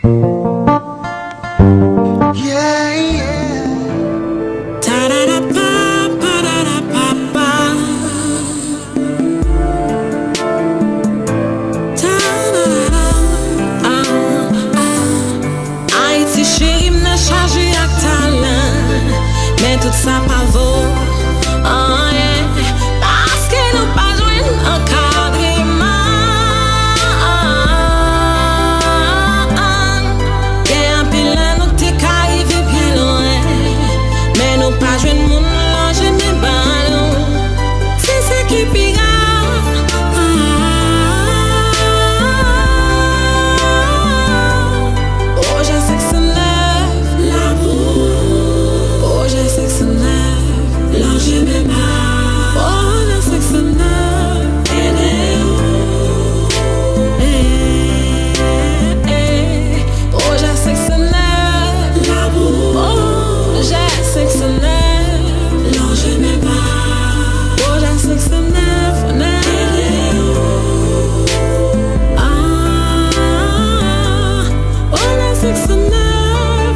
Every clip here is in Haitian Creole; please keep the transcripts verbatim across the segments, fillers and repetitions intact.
Yeah, yeah. Ta-da-da-pa, pa-da-da-pa-pa. Ta-da-da-da, ah, ah. Ayiti cheri m nan chaje ak talan, men tout sa pa vo anyen, paske nou pa jwenn ankadreman. Gen anpil lè nou te ka rive byen lwen, men nou pa jwenn moun lonje men ba nou. Se sa ki pi grav. Pwojè senk san nèf la pou ou. Pwojè senk san nèf, lonje men ba. Pwojè senk san nèf, ede ou. Eh, eh, eh. Pwojè senk san nèf la pou ou. Pwojè senk san nèf, lonje men ba. Pwojè senk san nèf, nèf. Ah, Pwojè senk san nèf.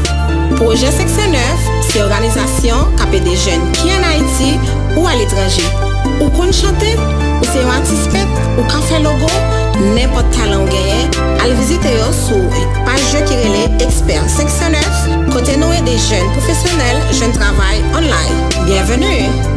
Pwojè senk san nèf se òganizasyon k ap ede jèn ki ann Ayiti ou aletranje. Ou konn chante? Ou se yon atis pent? Ou ka fè logo? Nenpòt talan w genyen, al vizite yo sou paj yo ki rele Expert senk san nèf, kote nou ede jèn pwofesyonèl jwenn travay online. Byenveni!